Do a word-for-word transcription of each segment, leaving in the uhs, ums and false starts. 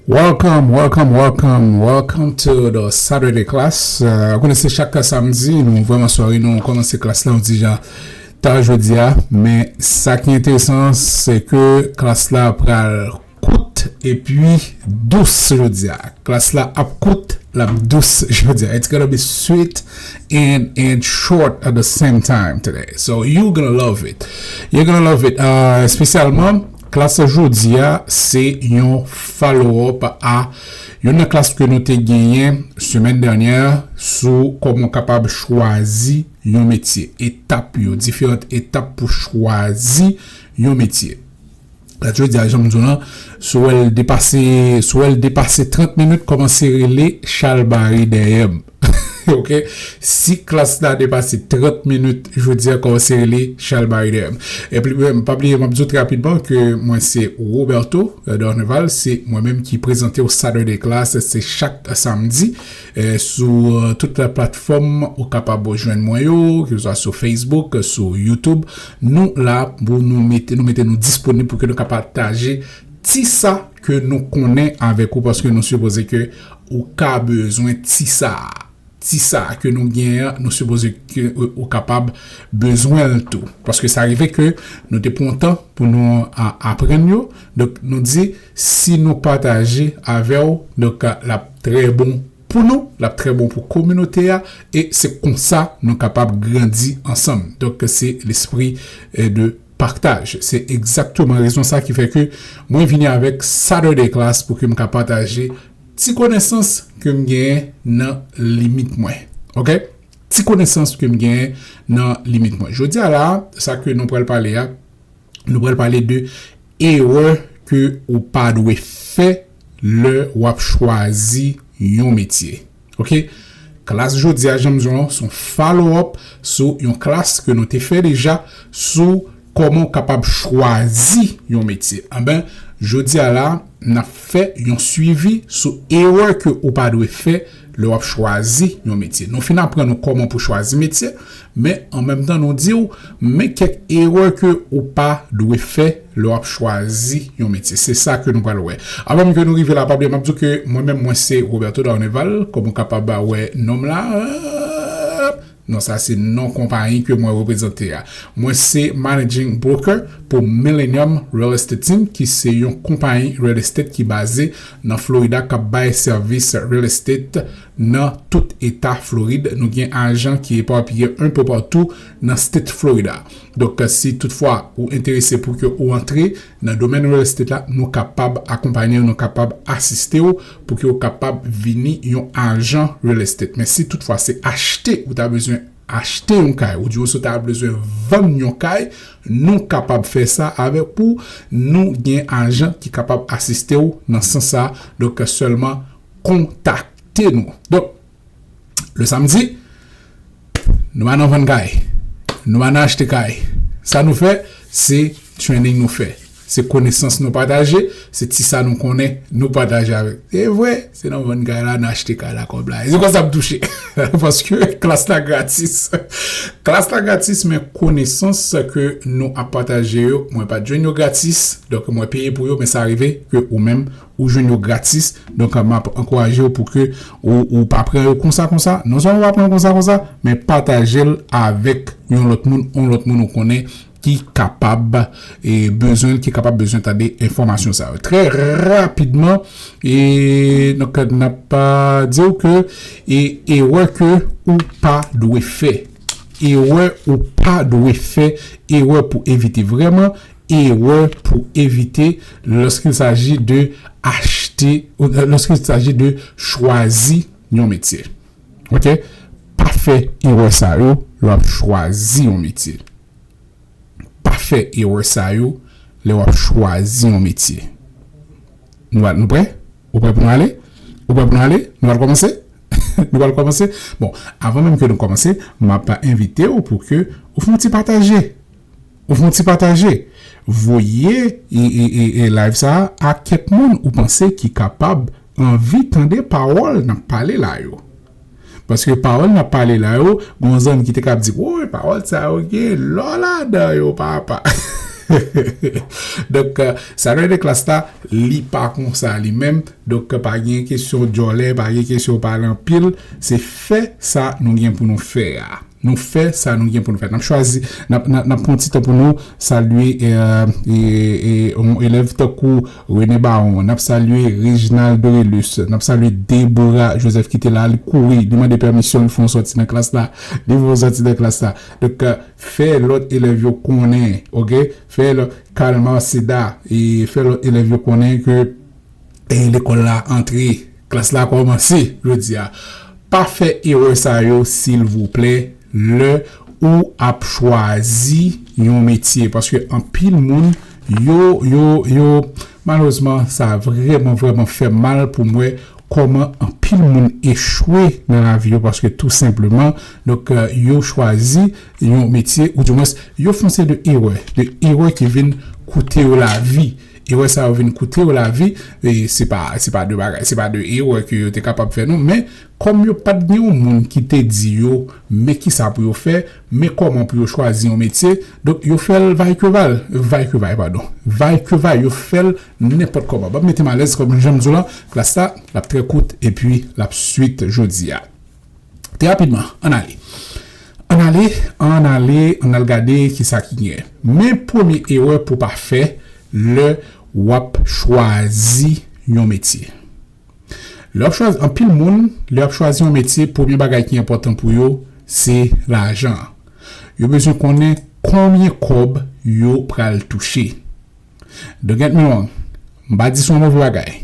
Welcome, welcome, welcome, welcome to the Saturday class. Euh, ou konnen se chak samdi, nou vrèman sòri, nou kòmanse klas la yon ti jan ta jodi a, men sa ki enteresan, se ke klas la pral kout epi dous jodi a. Klas la ap kout, l ap dous jodi a. It's gonna be sweet and, and short at the same time today. So you're gonna love it. You're gonna love it. Uh, espesyalman, klas jodi a, se yon follow up a yon nan klas ke nou te genyen semèn dènyè sou kòman w kapab chwazi yon metye, etap yo, diferan etap pou chwazi yon metye. Jodi a, jan m di w lan, si w wè l depase, si w wè l depase trant minit, kòmanse rele chalbari dèyè m. Oke? Si klas la depase trant minit, jodi a, kòmanse rele chalbari dèyè m. Epi, pa bliye, m ap di w trè rapidman ke mwen se Roberto, euh, Dorneval, se mwen menm ki prezante w Saturday Class, se chak samdi, euh, sou, euh, tout platfòm ou kapab jwenn mwen yo, ke swa sou Facebook, sou YouTube. Nou la pou nou mete, nou mete nou disponib pou ke nou ka pataje ti sa ke nou konnen avèk ou, paske nou sipoze ke ou ka bezwen ti sa a. Ti sa a ke nou genyen an, nou sipoze ke ou, ou kapab bezwen l tou. Paske sa rive ke nou te pran tan pou nou a, aprann yo. Donk, nou di, si nou pataje avè w, donk, l ap trè bon pou nou, l ap trè bon pou kominote a, e se konsa nou kapab grandi ansanm. Donk, se lespri, eh, de partaj. Se egzakteman rezon sa ki fè ke mwen vini avèk Saturday Class pou ke m ka pataje ti konesans ke m genyen nan limit mwen. Oke? Ti konesans ke m genyen nan limit mwen. Jodi a la, sa ke nou pral pale a, nou pral pale de erè ke ou pa dwe fè lè w ap chwazi yon metye. Oke? Klas jodi a, jan m di w, se yon follow up sou yon klas ke nou te fè deja sou kòman w kapab chwazi yon metye. Anben, jodi a la, n ap fè yon swivi sou erè ke ou pa dwe fè lè w ap chwazi yon metye. Nou fin aprann ou kòman pou chwazi metye, men an menm tan, nou di w, men kèk erè ke ou pa dwe fè lè w ap chwazi yon metye. Se sa ke nou pral wè. Avan ke nou rive la, pa bliye, m ap di w ke mwen menm, mwen se Roberto Dorneval, kòm ou kapab wè non m la. Non, sa se non konpayi ke mwen reprezante a. Mwen se Managing Broker pou Millennium Real Estate Team, ki se yon konpayi real estate ki baze nan Florida k ap bay sèvis real estate nan tout eta Florid. Nou gen ajan ki epapiye un peu partout nan state Florida. Donk, si toutfwa ou enterese pou ke ou antre nan domèn real estate la, nou kapab akonpanye w, nou kapab asiste w pou ke w kapab vini yon ajan real estate. Men si toutfwa se achte ou ta bezwen achte yon kay, ou di w si w ta bezwen vann yon kay, nou kapab fè sa avèk ou. Nou gen ajan ki kapab asiste w nan sans sa. Donk, sèlman kontakte nou. Donk, le samedi, nou pa nan vann kay, nou pa nan achte kay. Sa nou fè, se training nou fè. Se konesans nou pataje, se ti sa nou konnen, nou pataje avèk. E vre, se nan vann kay la, nan achte kay la, kòb la. E se konsa m touche. Paske klas la gratis. Klas la gratis, men konesans ke nou ap pataje yo, mwen pa t jwenn yo gratis. Donk, mwen peye pou yo, men sa rive ke ou menm, ou jwenn yo gratis. Donk, m ap ankouraje w pou ke ou, ou pa pran yo konsa, konsa. Non sèlman ou pa pran yo konsa, konsa, men pataje l avèk yon lòt moun, yon lòt moun ou konnen ki kapab, e, bezwen, ki kapab bezwen tande enfòmasyon sa yo. Trè rapidman, e, donk, n ap, a, di w ke, e, erè ke ou pa dwe fè. Erè ou pa dwe fè, erè pou evite. Vrèman, erè pou evite lorsqu'il s'agit de achte, ou lorsqu'il s'agit de chwazi yon metye. Oke? Pa fè erè sa yo lè w ap chwazi yon metye. Pa fè erè sa yo lè w ap chwazi yon metye. Nou, nou prè? Ou prè pou nou ale? Ou prè pou nou ale? Nou pral kòmanse? Nou pral kòmanse? Bon, avan menm ke nou kòmanse, m ap envite w pou ke ou fè yon ti pataje. Ou fè yon ti pataje. Voye e, e, e, e live sa a a kèk moun ou panse ki kapab anvi tande pawòl n ap pale la yo. Paske pawòl n ap pale la yo, gon zanmi ki te kab di, woy, pawòl sa yo gen lò ladan yo, papa. Donk, sa nou rele klas la, li pa konsa li menm. Donk, pa gen kesyon djòlè, pa gen kesyon pale anpil. Se fè sa nou gen pou nou fè a. Nou fè sa nou gen pou nou fè. N ap chwazi, n ap, n ap, n ap pran ti tan pou nou salye e, e, e, yon elèv tankou Rene Baron. N ap salye Reginald Dorelus. N ap salye Deborah Joseph ki te la. Li kouri, li mande pèmisyon, li fè yon sòti nan klas la. Li fè yon sòti nan klas la. Donk, fè lòt elèv yo konnen, oke? Fè lòt, Kalma Seda, e fè lòt elèv yo konnen ke e lekòl la antre, klas la kòmanse jodi a. Pa fè erè sa yo, silvouplè, lè ou ap chwazi yon metye, paske anpil moun, yo, yo, yo, malerezman, sa vrèman, vrèman fè m mal pou m wè kòman anpil moun echwe nan lavi yo, paske tou senpleman, donk, euh, yo chwazi yon metye, ou dimwens, yo fè yon seri de erè, de erè ki vin koute yo lavi. Erè sa yo vin koute yo lavi, e se pa, se pa de bagay, se pa de erè ke yo te kapab fè non, men kòm yo pa t gen yon moun ki te di yo, men kisa pou yo fè, men kòman pou yo chwazi yon metye, donk yo fè l vaykevay, vaykevay, padon, vaykevay, yo fè l nenpòt kòman. Ban m mete m alèz, kòm jan m di w la, klas la, l ap trè kout, epi l ap swit jodi a. Trè rapidman, ann ale. Ann ale, ann ale, ann al gade kisa ki gen. Men premye erè pou w pa fè lè w ap chwazi yon metye. Lè w ap chwazi, anpil moun, lè y ap chwazi yon metye, premye bagay ki enpòtan pou yo, se lajan. Yo bezwen konnen konbyen kòb yo pral touche. Don't get me wrong, m pa di se yon move bagay.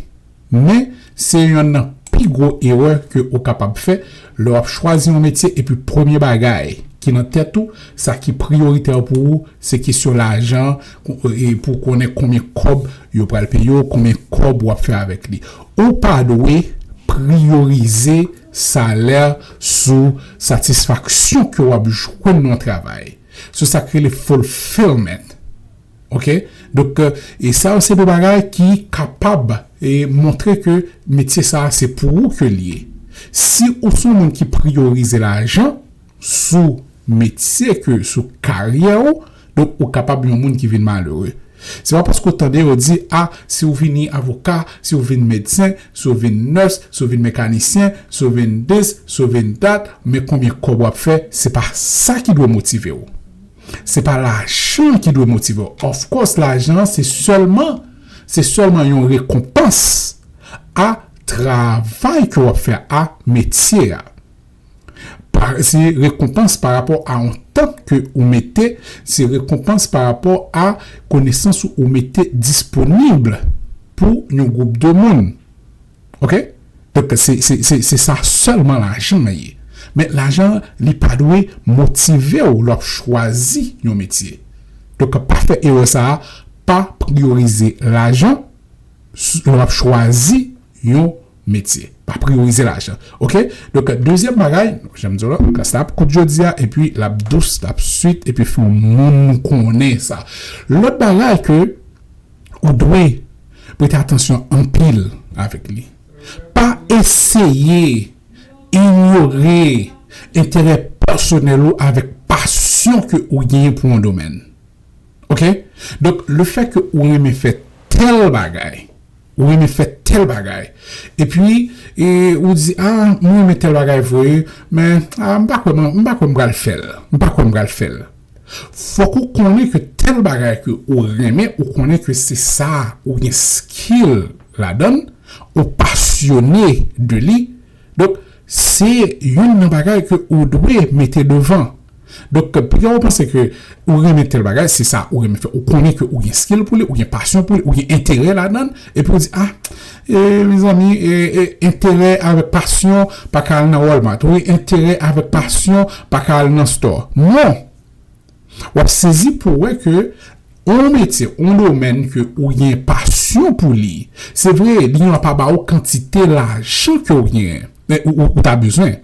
Men, se yonn nan pi gwo erè ke ou kapab fè lè w ap chwazi yon metye epi premye bagay ki nan tèt ou, sa ki priyoritè pou ou, se kesyon lajan, e pou konnen konbyen kòb yo pral peye w, konbyen kòb w ap fè avèk li. Ou pa dwe priyorize salè sou satisfaksyon ke w ap jwenn nan yon travay, sou sa k rele fulfillment. Oke? Donk, e sa yo se de bagay ki kapab e montre ke metye sa a se pou ou ke l ye. Si ou se yon moun ki priyorize lajan sou metye ke sou karyè ou, donk ou kapab yon moun ki vin malere. Se pa paske w tande yo di, a, si w vini avoka, si w vin medsen, si w vin nurse, si w vin mekanisyen, si w vin this, si w vin that, men konbyen kòb w ap fè, se pa sa ki dwe motive w. Se pa lajan ki dwe motive w. Of course, lajan se sèlman, se sèlman yon rekonpans a travay ke w ap fè a, metye a. Pa, se rekonpans pa rapò a yon tan ke ou mete, se rekonpans pa rapò a konesans ou, ou mete disponib pou yon gwoup de moun. Oke? Donk, se, se, se, se sa sèlman lajan an ye. Men lajan an, li pa dwe motive w lè w ap chwazi yon metye. Donk, pa fè erè sa a, pa priyorize lajan s-, lè w ap chwazi yon metye. Pa priyorize lajan. Oke? Donk, dezyèm bagay, jan m di w la, klas la ap kout jodi a, epi l ap dous, l ap swit, epi fè yon moun konnen sa. Lòt bagay ke ou dwe prete atansyon anpil avèk li. Pa eseye inyore enterè pèsonèl ou avèk pasyon ke ou genyen pou yon domèn. Oke? Donk, lefètke ou renmen fè tèl bagay, ou renmen fè tèl bagay, epi, e, ou di, a, mwen renmen tèl bagay vre, men, a, m pa kwè, m pa kwè m pral fè l. M pa kwè m pral fè l. Fòk ou konnen ke tèl bagay ke ou renmen, ou konnen ke se sa ou gen skill ladan l, ou pasyone de li. Donk, se youn nan bagay ke ou dwe mete devan. Donk, piga ou panse ke ou renmen tèl bagay, se sa ou renmen fè. Ou konnen ke ou gen skill pou li, ou gen pasyon pou li, ou gen enterè ladan l, epi ou di, a, e, mezanmi, e, e, enterè avèk pasyon pa ka al nan Walmart. Wi, enterè avèk pasyon pa ka al nan store. Non! W ap sezi pou w wè ke yon metye, yon domèn ke ou gen pasyon pou li, se vre, li gendwa pa ba ou kantite lajan ke ou gen, men ou, ou, ou ta bezwen.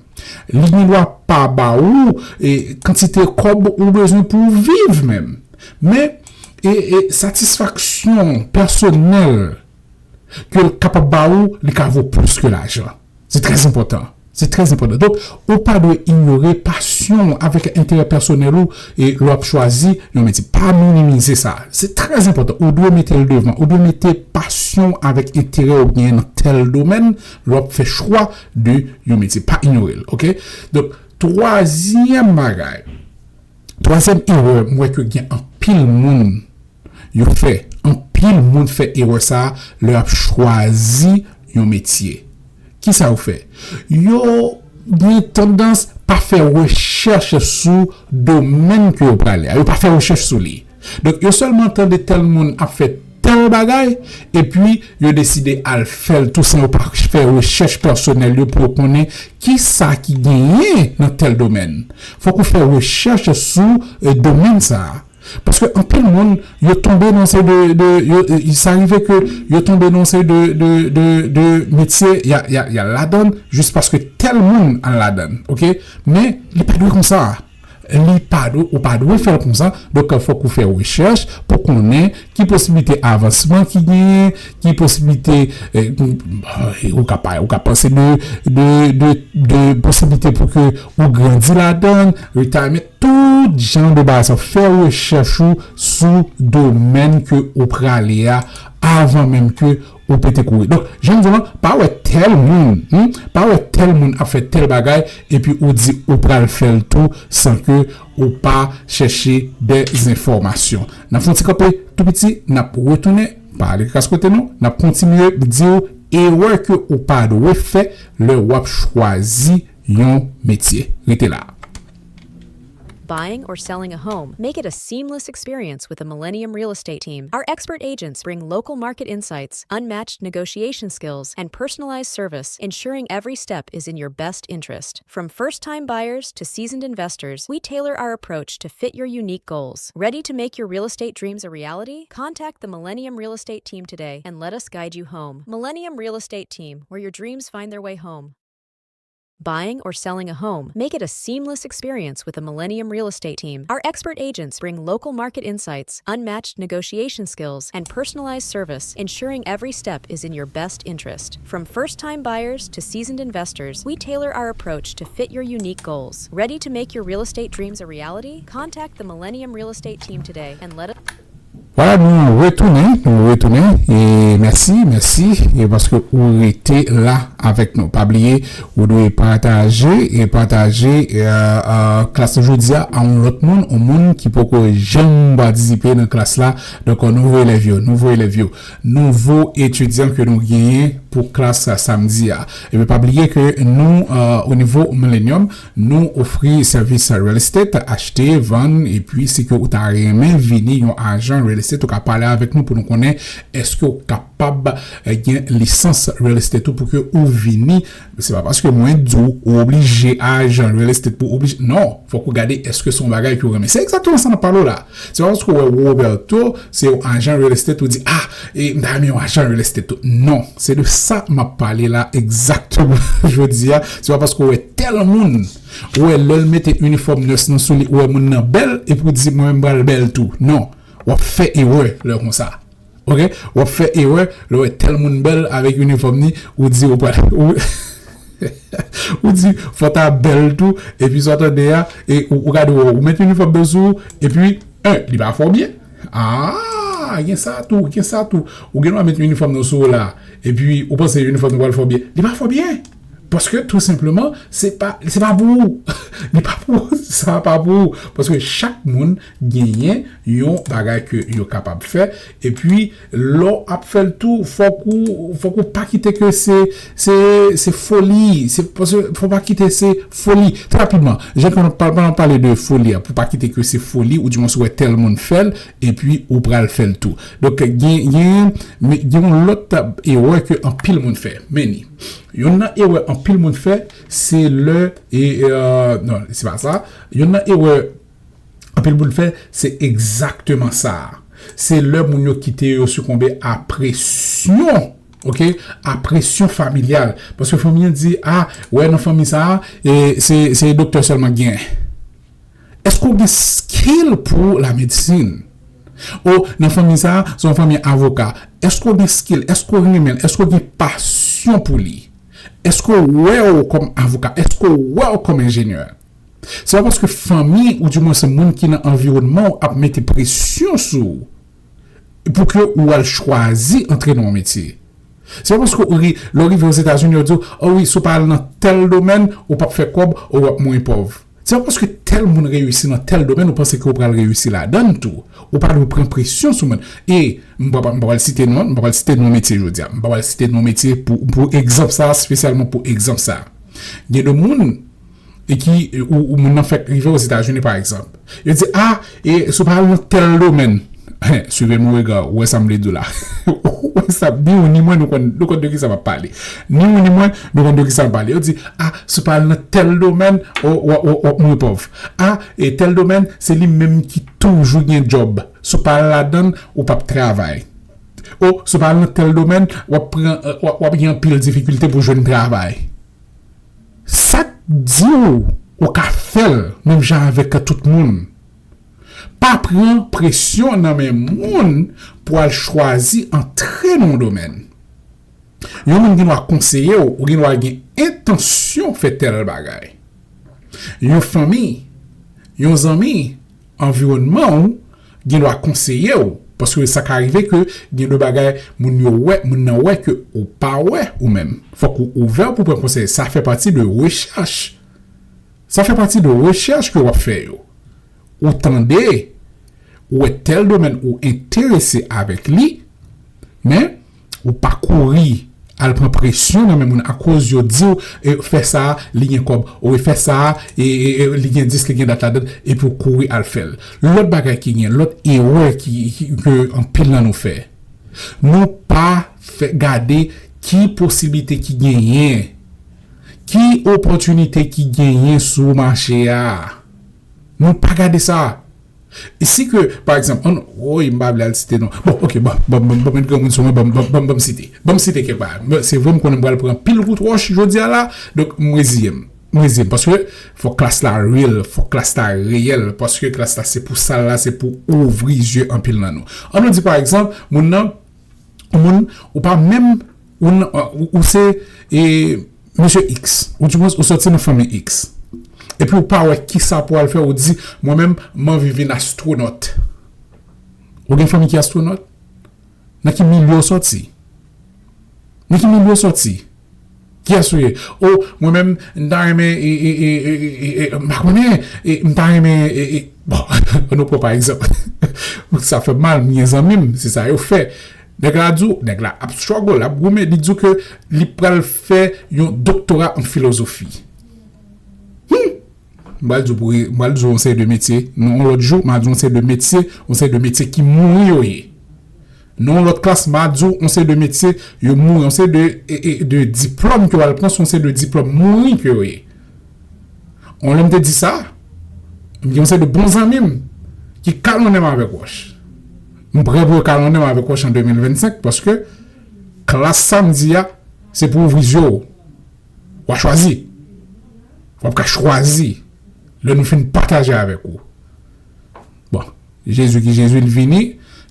Li gendwa pa ba ou, e, kantite kòb ou bezwen pou w viv menm. Men, e, e, satisfaksyon pèsonèl ke l kapab ba ou, li ka vo plis ke lajan. Se trè enpòtan. Se trè enpòtan. Donk, ou pa dwe inyore pasyon w avèk enterè pèsonèl ou e lè w ap chwazi yon metye. Pa minimize sa. Se trè enpòtan. Ou dwe mete l devan. Ou dwe mete pasyon w avèk enterè w genyen nan tèl domèn lè w ap fè chwa de yon metye. Pa inyore l, oke? Donk, twazyèm bagay, twazyèm erè, m wè ke gen anpil moun yo fè. Anpil moun fè erè sa a lè y ap chwazi yon metye. Kisa yo fè? Yo gen tandans pa fè rechèch sou domèn ke yo prale a. Yo pa fè rechèch sou li. Donk, yo sèlman tande tèl moun ap fè tèl bagay, epi yo deside al fè l tou san yo pa fè rechèch pèsonèl yo pou yo konnen kisa ki genyen nan tèl domèn. Fòk ou fè rechèch sou eh, domèn sa a. Paske anpil moun, yo tonbe nan seri de, de yo, eh, sa rive ke yo tonbe nan seri de, de, de, de metye, y a, y a, y a ladan jis paske tèl moun al ladan, oke? Men, li pa dwe konsa. Li pa dwe, ou pa dwe fè l konsa. Donk, fòk ou fè rechèch pou konnen ki posiblite avansman ki genyen, ki posiblite, eh, ou ka pa, ou ka panse de, de, de, de posiblite pou ke ou grandi ladan, retirement, tout jan de bagay sa, fè rechèch ou sou domèn ke ou prale a avan menm ke ou pete kouri. Donk, jan m di w lan, pa wè tèl moun, hmm, pa wè tèl moun ap fè tèl bagay, epi ou di ou pral fè l tou san ke ou pa chèche de enfòmasyon. N ap fè yon ti kanpe tou piti, n ap retounen, pa ale kras kote nou, n ap kontinye di w erè ke ou pa dwe fè lè w ap chwazi yon metye. Rete la. Buying or selling a home? Make it a seamless experience with the Millennium Real Estate Team. Our expert agents bring local market insights, unmatched negotiation skills, and personalized service, ensuring every step is in your best interest. From first time buyers to seasoned investors, we tailor our approach to fit your unique goals. Ready to make your real estate dreams a reality? Contact the Millennium Real Estate Team today and let us guide you home. Millennium Real Estate Team, where your dreams find their way home. Buying or selling a home? Make it a seamless experience with the Millennium Real Estate Team. Our expert agents bring local market insights, unmatched negotiation skills, and personalized service, ensuring every step is in your best interest. From first time buyers to seasoned investors, we tailor our approach to fit your unique goals. Ready to make your real estate dreams a reality? Contact the Millennium Real Estate Team today and let us. Vwala, nou retounen, nou retounen, e mèsi, mèsi, e paske ou rete la avèk nou. Pa bliye, ou dwe pataje, e pataje, e, e, klas jodi a a yon lòt moun, yon moun ki poko janm patisipe nan klas la. Donk, nouvo elèv yo, nouvo elèv yo, nouvo etidyan ke nou genyen pou klas samdi a. Epi pa bliye ke nou, e, o nivo Millennium, nou ofri sèvis real estate, achte, vann, epi si ke ou ta renmen vini yon ajan real estate, ou ka pale avèk nou pou nou konnen èske ou kapab, e, gen lisans real estate ou pou ke ou vini. Se pa paske mwen di w ou oblije ajan real estate pou oblije. Non, fòk ou gade èske se yon bagay ke ou renmen. Se egzakteman sa n ap pale w la. Se pa paske w wè Roberto se yon ajan real estate ou di, ah, e m ta renmen yon ajan real estate tou. Non, se de sa m ap pale la egzakteman jodi a. Se pa paske w wè tèl moun, ou wè lè l mete inifòm nurse nan sou li, ou wè moun nan bèl, epi w di mwen menm m pral bèl tou. Non, w ap fè erè lè konsa. Oke? W ap fè erè lè w wè tèl moun bèl avèk inifòm ni, ou di ou pral ou, ou di fò ta bèl tou, epi sa w tande a, e ou, ou gade ou, ou met inifòm nan sou ou, epi en, li pa fè w byen. Ah, gen sa tou, gen sa tou. Ou gen dwa met inifòm nan sou ou la, epi ou panse inifòm nan pral fè w byen. Li pa fè w byen. Paske tou senpleman, se pa, se pa pou ou. Li pa pou ou, sa pa pou ou. Paske chak moun genyen yon bagay ke yo kapab fè. Epi, lè w ap fè l tou, fòk ou, fòk ou pa kite ke se, se, se foli. Se, paske fò pa kite se foli. Trè rapidman, jan ke nou pa, pa, pale de foli a, pou pa kite ke se foli, ou di mwen si w wè tèl moun fè l, epi ou pral fè l tou. Donk, gen, gen, men gen yon lòt erè ke anpil moun fè. Men ni. Youn nan erè anpil moun fè, se lè, e, e, non, se pa sa. Youn nan erè anpil moun fè, se egzakteman sa. Se lè moun yo kite yo sikonbe a presyon, oke? A presyon familyal. Paske fanmi an di, ah, wè nan fanmi sa, e, se, se doktè sèlman k genyen. Èske w gen skill pou lamedsin? O, nan fanmi sa, se yon fanmi avoka. Èske w gen skill? Èske w renmen l? Èske w gen pasyon pou li? Èske w wè w kòm avoka? Èske w wè w kòm enjenyè? Se pa paske fanmi ou dimwen se moun ki nan anviwònman w ap mete presyon sou w pou ke ou al chwazi antre nan yon metye. Se pa paske ou ri, lè w rive Ozetazini, yo di w, oh wi, si w pa al nan tèl domèn, ou p ap fè kòb, ou w ap mouri pòv. Se pa paske tèl moun reyisi nan tèl domèn, ou panse ke ou pral reyisi ladan l tou. Ou pa dwe pran presyon sou moun. E m pa, m pa pral site non, m pa pral site non metye jodi a. M pa pral site non metye pou, pou egzanp sa, espesyalman pou egzanp sa. Gen de moun e ki, ou, ou moun nan fèk rive Ozetazini, pa egzanp. Yo di, ah, e si w pa al nan tèl domèn, swive mon regard, ou wè sa m vle di w la. Ou wè sa, ni ou ni mwen, nou konn, nou konn de ki sa m ap pale. Ni ou ni mwen, nou konn de ki sa m ap pale. Yo di, ah, si w pa al nan tèl domèn, w ap mouri pòv. Ah, e tèl domèn, se li menm ki toujou gen djòb. Si w pa al ladan l, ou p ap travay. O, si w pa al nan tèl domèn, w ap pran, w ap, w ap gen anpil difikilte pou jwenn travay. Sa k di w ou ka fè l menm jan avèk tout moun. Pa pran presyon nan men moun pou al chwazi antre nan yon domèn. Yon moun gen dwa konseye w, ou gen dwa gen entansyon fè tèl bagay. Yon fanmi, yon zanmi, anviwònman w gen dwa konseye w, paske sa ka rive ke gen de bagay moun yo wè, moun nan wè ke ou pa wè ou menm. Fòk ou ouvè pou pran konsèy. Sa fè pati de rechèch. Sa fè pati de rechèch ke w ap fè yo. Ou tande, ou wè tèl domèn ou enterese avèk li, men ou pa kouri al pran presyon nan men moun akoz yo di w, e, fè sa, li gen kòb, ou fè sa, e, e, e, li gen dis, li gen dat ladan, epi w kouri al fè l. Lòt bagay ki gen, lòt erè ki, ki, ke anpil nan nou fè. Nou pa fè gade ki posiblite ki genyen, ki opòtinite ki genyen sou mache a. Nou pa gade sa. E si ke, pa egzanp, ann, woy, m pa vle al site non. Bon, ok, bon, bon, bon, bon, met granmoun sou mwen, bon, bon, bon, bon, site. Bon, site kèk bagay. Men se vre, m konnen m pral pran pil kout wòch jodi a la, donk m reziye m. M reziye m, paske fòk klas la real, fòk klas la reyèl, paske klas la se pou sa l la, se pou ouvri zye anpil nan nou. Ann nou di, pa egzanp, moun nan, yon moun, ou pa menm, ou, nan- ou, ou se, e, mesye X, ou dimwens, ou sòti nan fanmi X. Epi ou pa wè kisa pou al fè, ou di, mwen menm, m anvi vin astwonòt. Ou gen fanmi ki astwonòt? Nan ki milye w sòti? Nan ki milye w sòti? Kiyès ou ye? O, mwen menm, m ta renmen, e, e, e, e, e, e, m pa konnen, e, m ta renmen, e, e, bon, ann nou pran pa egzanp. Sa fè m mal, m gen zanmi m, se sa yo fè. Nèg la di w, nèg la ap struggle, l ap goumen, li di w ke li pral fè yon doktora an filozofi. Hmm! M pral di w pou, m pral di w yon seri de metye, nan yon lòt jou, m a di w yon seri de metye, yon seri de metye ki mouri yo ye. Nan yon lòt klas, m a di w yon seri de metye, yo mouri, yon seri de, e, e, de diplòm ke w al pran, se yon seri de diplòm mouri ke yo ye. Yon lè m te di sa, m gen yon seri de bon zanmi m ki kalonnen m avèk wòch. M prè pou yo kalonnen m avèk wòch an de mil vennsenk, paske klas sa m di a, se pou ouvri zye w. W a chwazi. W ap ka chwazi lè nou fin pataje avèk ou. Bon, Jezi ki Jezi, l vini,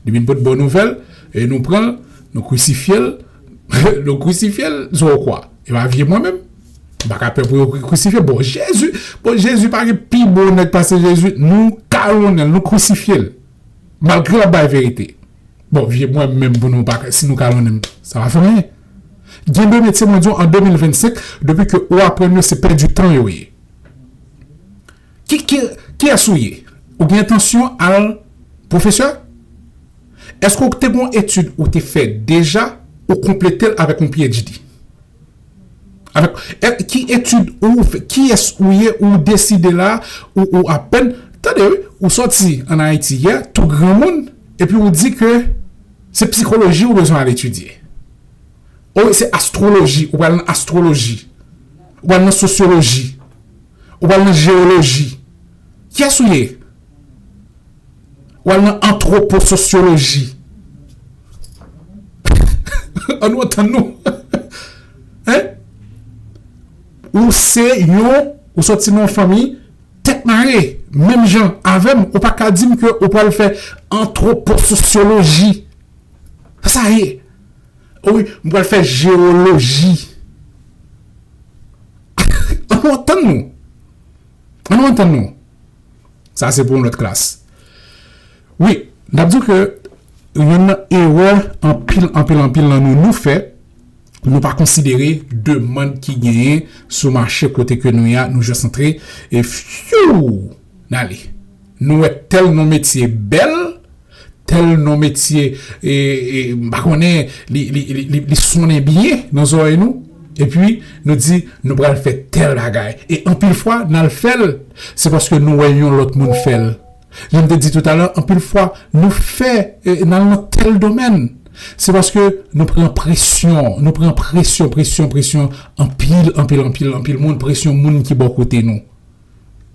li vin pote bon nouvèl, e nou pran l, nou krisifye l, nou krisifye l, sou kwa. E pa vye mwen menm. M pa ka pè pou yo kri- krisifye. Bon, Jezi, bon, Jezi pa gen pi bon nèg pase Jezi. Nou kalonnen l, nou krisifye l. Malgre l ap bay verite. Bon, vye mwen menm pou nou pa, si nou kalonnen m, sa pa fè anyen. Gen de metye, mwen di w, an de mil vennsenk, depi ke ou aprann yo, se pèdi tan yo ye. Ki, ki, kiyès ou ye? Ou gen entansyon al pwofesè? Èske w te gen yon etid ou te fè deja, ou konplete l avèk yon P H D? Avèk, e, ki etid ou fè, kiyès ou ye, ou deside la, ou, ou apèn, tande wi, ou sòti ann Ayiti yè, tou granmoun, epi ou di ke se psikoloji ou bezwen al etidye. O, se astwoloji, ou pral nan astwoloji. Ou pral nan sosyoloji. Ou pral nan jewoloji. Kiyès ou ye? Ou al nan antwopososyoloji. Ann nou antann nou. Hein? Ou se yon, ou sòti nan yon fanmi tèt mare, menm jan avè m, ou pa ka di m ke ou pral fè antwopososyoloji. Sa ye. O wi, m pral fè jewoloji. nou antann nou. Ann nou antann nou. Sa se pou yon lòt klas. Wi, n ap di ke youn nan erè anpil, anpil, anpil nan nou, nou fè, nou pa konsidere demann ki genyen sou mache kote ke nou ye a, nou jis antre, e fyou, n ale. Nou wè tèl non metye bèl, tèl non metye, e, e, m pa konnen, li, li, li, li, li sonnen byen nan zòrèy nou, epi nou di nou pral fè tèl bagay. E anpil fwa, n al fè l, se paske nou wè yon lòt moun fè l. Jan m te di toutalè, anpil fwa, nou fè, e, n al nan tèl domèn. Se paske nou pran presyon, nou pran presyon, presyon, presyon, anpil, anpil, anpil, anpil moun, presyon moun ki bò kote nou.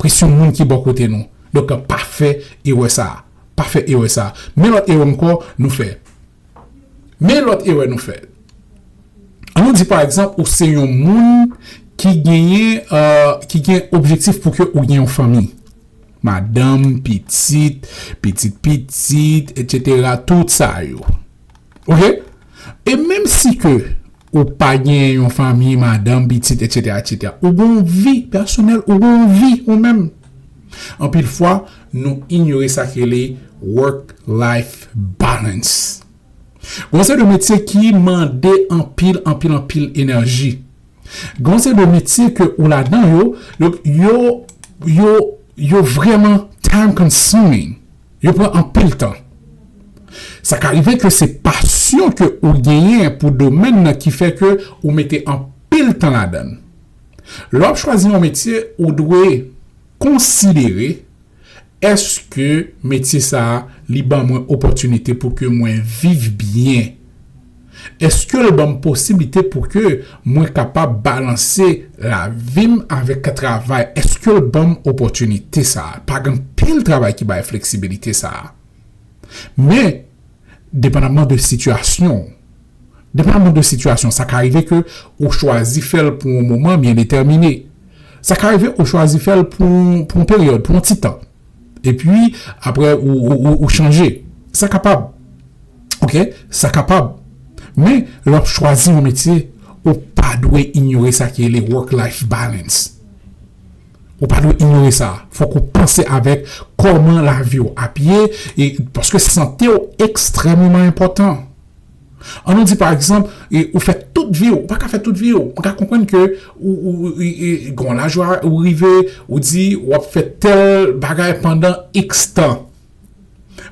Presyon moun ki bò kote nou. Donk, pa fè erè sa a. Pa fè erè sa a. Men lòt erè ankò nou fè. Men lòt erè nou fè. Ann nou di, pa egzanp, ou se yon moun ki genyen, euh, ki gen objektif pou ke ou gen yon fanmi. Madanm, pitit, pitit pitit, etsetera, tout sa yo. Oke? E menm si ke ou pa gen yon fanmi, madanm, pitit, etsetera, etsetera, ou gen yon vi pèsonèl, ou gen yon vi ou menm. Anpil fwa, nou inyore sa ki rele work-life balance. Gon seri de metye ki mande anpil, anpil, anpil enèji. Gon seri de metye ke ou ladan yo, yo, yo, yo, yo vrèman time consuming. Yo pran anpil tan. Sa ka rive ke se pasyon ke ou genyen pou domèn nan ki fè ke ou mete anpil tan ladan l. Lè w ap chwazi yon metye, ou dwe konsidere, èske metye sa a, li ban mwen opòtinite pou ke mwen viv byen? Èske l ban m posiblite pou ke mwen kapab balanse lavi m avèk travay? Èske l ban m opòtinite sa a? Pa gen anpil travay ki bay fleksibilite sa a. Men, depandamman de sitiyasyon w, depandamman de sitiyasyon, sa ka rive ke ou chwazi fè l pou yon moman byen detèmine. Sa ka rive ou chwazi fè l pou, pou yon peryòd, pou yon ti tan. Epi, apre, ou, ou, ou, ou chanje. Sa kapab. Oke? Sa kapab. Men, lè w ap chwazi yon metye, ou pa dwe inyore sa ki rele work-life balance. Ou pa dwe inyore sa. Fòk ou panse avèk kòman lavi w ap ye, e, paske sante w ekstrèmeman enpòtan. An nou di, pa egzanp, e, ou fè tout vi w, ou pa ka fè tout vi w. Mwen ka konprann ke ou, ou, ou, e, e, gon laj ou rive, ou di w ap fè tèl bagay pandan X tan.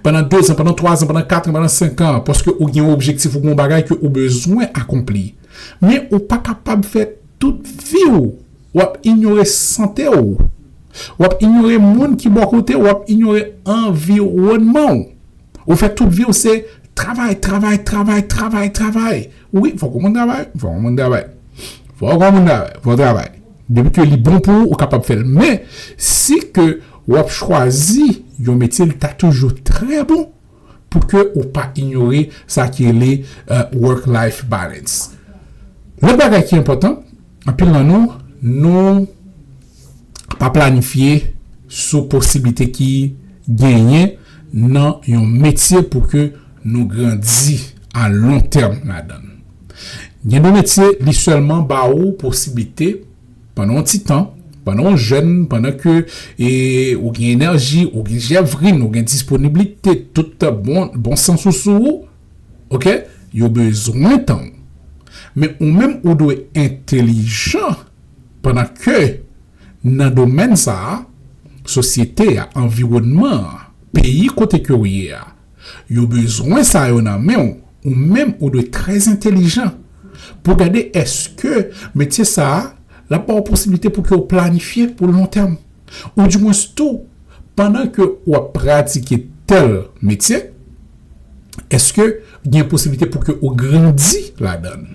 Pandan de zan, pandan twa zan, pandan kat an, pandan senk an, paske ou gen yon objektif, ou gen yon bagay ke ou bezwen akonpli. Men ou pa kapab fè tout vi w, w ap inyore sante w. W ap inyore moun ki bò kote w, w ap inyore anviwònman w. Ou fè tout vi w se travay, travay, travay, travay, travay. Wi, fòk yon moun travay, fòk yon moun travay. Fòk yon moun travay, fòk travay. Depi ke li bon pou ou, ou kapab fè l. Men, si ke w ap chwazi yon metye, li ta toujou trè bon pou ke ou pa inyore sa ki rele, euh, work-life balance. Lòt bagay ki enpòtan, anpil nan nou, nou pa planifye sou posiblite ki genyen nan yon metye pou ke nou grandi a lon tèm ladan l. Gen de metye, li sèlman ba ou posiblite pandan yon ti tan, pandan w jèn, pandan ke, e, ou gen enèji, ou gen jèvrin, ou gen disponiblite, tout bon, bon sans ou sou ou, oke? Yo bezwen tan w. Men ou menm, ou dwe entelijan pandan ke nan domèn sa a, sosyete a, anviwònman an, peyi kote ke w ye a, yo bezwen sa yo nan men w, ou menm ou dwe trè entelijan pou gade èske metye sa a, l ap ba w posiblite pou ke w planifye pou lon tèm. Oudimwens tou, pandan ke w ap pratike tèl metye, èske gen posiblite pou ke ou grandi ladan l?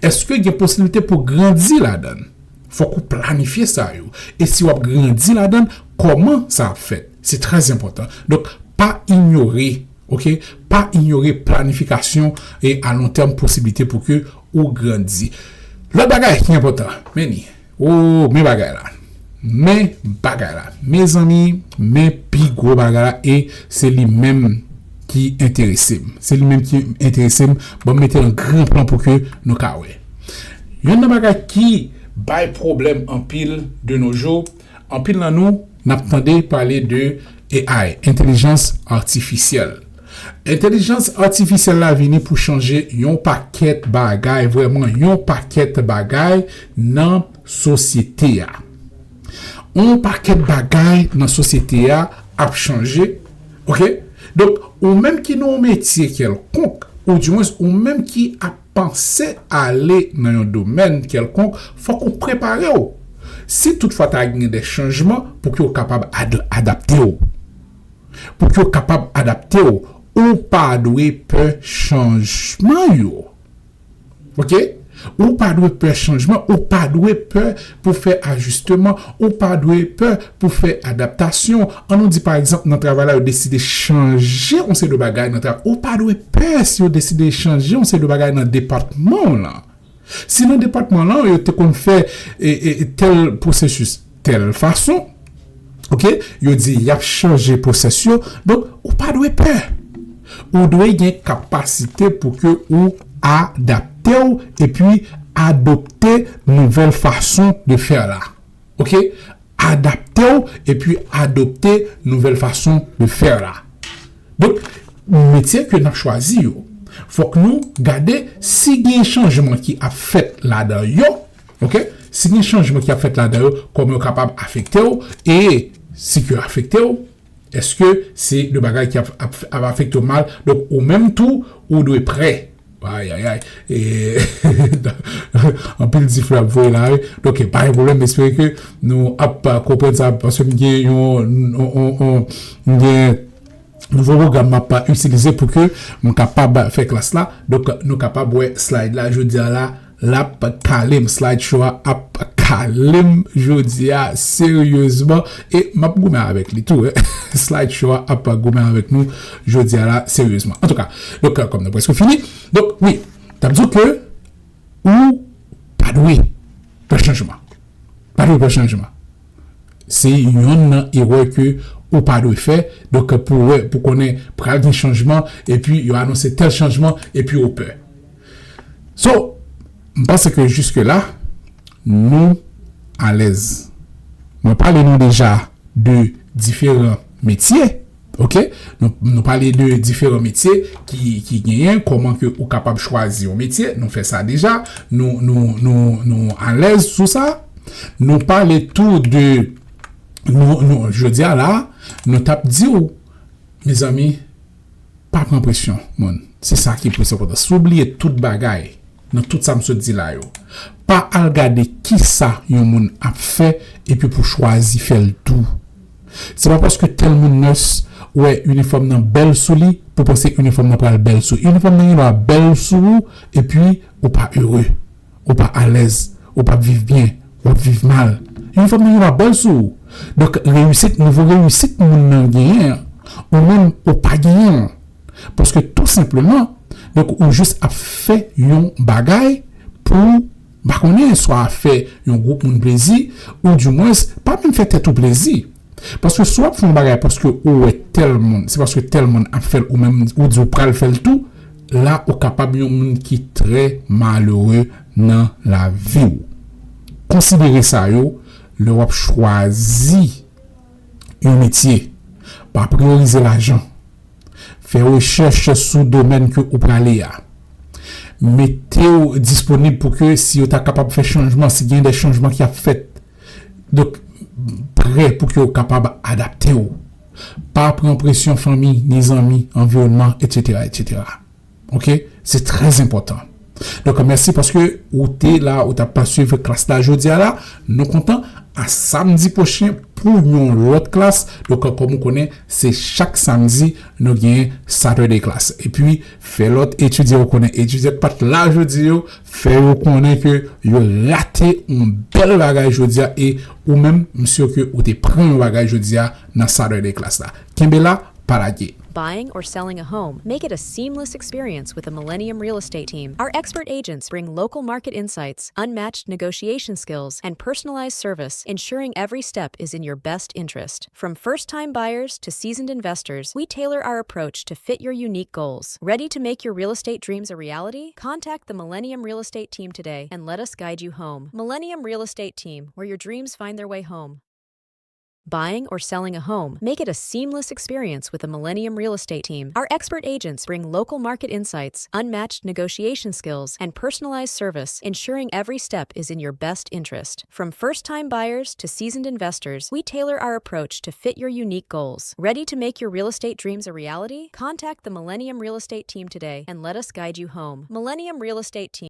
Èske gen posiblite pou grandi ladan l? Fòk ou planifye sa yo. E si w ap grandi ladan l, kòman sa ap fèt? Se trè enpòtan. Donk, pa inyore, oke? Pa inyore planifikasyon e a lon tèm posiblite pou ke ou grandi. Lòt bagay ki enpòtan, men li. Oh, men bagay la. Men bagay la. Mezanmi, men pi gwo bagay la, e se li menm ki enterese m. Se li menm ki enterese m. Bon, m mete l an gran plan pou ke nou ka wè. Youn nan bagay ki bay pwoblèm anpil de nos jours. Anpil nan nou, n ap tande pale de A I, entèlijans atifisyèl. Entèlijans atifisyèl la vini pou chanje yon pakèt bagay, vrèman yon pakèt bagay nan sosyete a. Yon pakèt bagay nan sosyete a ap chanje, oke? Donk, ou menm ki nan yon metye kèlkonk, oudimwens ou menm ki ap panse ale nan yon domèn kèlkonk, fòk ou prepare w. Si toutfwa ta gen de chanjman, pou ke w kapab ad- adapte w. Pou ke w kapab adapte w, ou pa dwe pè chanjman yo. Oke? Ou pa dwe pè chanjman, ou pa dwe pè pou fè ajisteman, ou pa dwe pè pou fè adaptasyon. An nou di, pa egzanp, nan travay la, yo deside chanje yon seri de bagay nan travay. Ou pa dwe pè si yo deside chanje yon seri de bagay nan depatman w lan. Si nan depatman lan, yo te konn fè e, e, e tèl pwosesis, tèl fason, oke, yo di y ap chanje pwosès yo, donk, ou pa dwe pè. Ou dwe gen kapasite pou ke ou adapte w epi adopte nouvèl fason de fè la. Oke? Adapte w epi adopte nouvèl fason de fè la. Donk, metye ke n ap chwazi yo, fòk nou gade si gen chanjman ki ap fèt ladan yo, oke? Si gen chanjman ki ap fèt ladan yo, kòman yo kapab afekte w, e si ke afekte w, èske se de bagay ki ap, ap, ap afekte w mal? Donk, ou menm tou, ou dwe prè. Ay, ay, ay. E, anpil difle ap voye la, wi. Donk, pa gen pwoblèm, m espere ke nou ap konprann sa, paske m gen yon, yon, yon, yon, m gen nouvo pwogram m ap itilize pou ke m kapab fè klas la. Donk, nou kapab wè slide la, jodi a la, l ap kale m, slide show a ap kale m jodi a, seryezman. E m ap goumen avèk li tou, slide show a ap goumen avèk nou jodi a la, seryezman. Antouka, donk, kòm nou prèske fini, donk, wi, t ap di w ke ou pa dwe pè chanjman. Pa dwe pè chanjman. Se yonn nan erè ke ou pa dwe fè. Donk, pou wè, pou konnen pral gen chanjman, epi yo anonse tèl chanjman, epi ou pè. So, m panse ke jiske la, nou alèz. Mwen pale nou deja de diferan metye, oke? Nou, nou pale de diferan metye ki, ki genyen, kòman ke ou kapab chwazi yon metye, nou fè sa deja, nou, nou, nou, nou alèz sou sa. Nou pale tou de, nou, nou, jodi a la, nou t ap di w, mezanmi, pa pran presyon, moun. Se sa ki plis enpòtan. Si w bliye tout bagay, nan tout sa m sot di la yo, pa al gade ki sa yon moun ap fè epi pou chwazi fè l tou. Se pa paske tèl moun nèse wè inifòm nan bèl sou li, pou panse inifòm nan pral bèl sou. Inifòm nan gen dwa bèl sou ou, epi ou pa ere, ou pa alèz, ou p ap viv byen, w ap viv mal. Inifòm nan gen dwa bèl sou ou. Donk, reyisit, nivo reyisit moun nan genyen an, ou menm, ou pa genyen l. Paske tou senpleman, donk, ou jis ap fè yon bagay pou, m pa konnen, swa fè yon gwoup moun plezi, oudimwens, pa menm fè tèt ou plezi. Paske si w ap fè yon bagay paske ou wè tèl moun, se paske tèl moun ap fè l, ou menm, ou di w pral fè l tou, la, ou kapab yon moun ki trè malere nan lavi w. Konsidere sa yo lè w ap chwazi yon metye. Pa priyorize lajan. Fè rechèch sou domèn ke ou prale a. Mete w disponib pou ke si yo ta kapab fè chanjman, si gen de chanjman ki ap fèt. Donk, prè pou ke w kapab adapte w. Pa pran presyon fanmi, ni zanmi, anviwònman, etsetera, etsetera. Oke? Se trè enpòtan. Donk, mèsi paske ou te la, ou t ap swiv klas la jodi a la. Nou kontan. A samdi pwochen pou yon lòt klas. Donk, kòm ou konnen, se chak samdi nou gen Saturday class. Epi, fè lòt etidyan ou konnen, etidyan k pa t la jodi yo, fè yo konnen ke yo rate yon bèl bagay jodi a, e ou menm, m si ke ou te pran yon bagay jodi a nan Saturday class la. Kenbe la, pa lage. Buying or selling a home? Make it a seamless experience with the Millennium Real Estate Team. Our expert agents bring local market insights, unmatched negotiation skills, and personalized service, ensuring every step is in your best interest. From first-time buyers to seasoned investors, we tailor our approach to fit your unique goals. Ready to make your real estate dreams a reality? Contact the Millennium Real Estate Team today and let us guide you home. Millennium Real Estate Team, where your dreams find their way home. Buying or selling a home? Make it a seamless experience with the Millennium Real Estate Team. Our expert agents bring local market insights, unmatched negotiation skills, and personalized service, ensuring every step is in your best interest. From first-time buyers to seasoned investors, we tailor our approach to fit your unique goals. Ready to make your real estate dreams a reality? Contact the Millennium Real Estate Team today and let us guide you home. Millennium Real Estate Team.